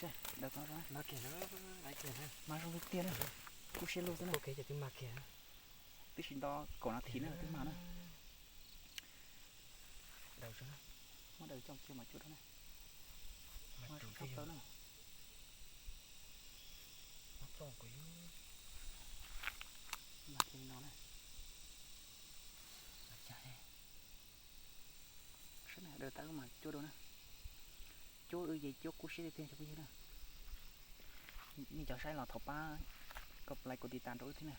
Daws ko, mas zoo li tiag na, kub siab lug xwb na. Twb tsis nto kaum nas this na twb mag na. Muab daws coj cia mas cuab rau na. Tau na. Mag kiag li no na. Sab na, daws tau mas cuab dua na. Cuab wb ces cuab kub siab tiag tiag cov phooj ywg na. Nej cov saib los thov pab kom like kom tiv tas rau wb thiab na.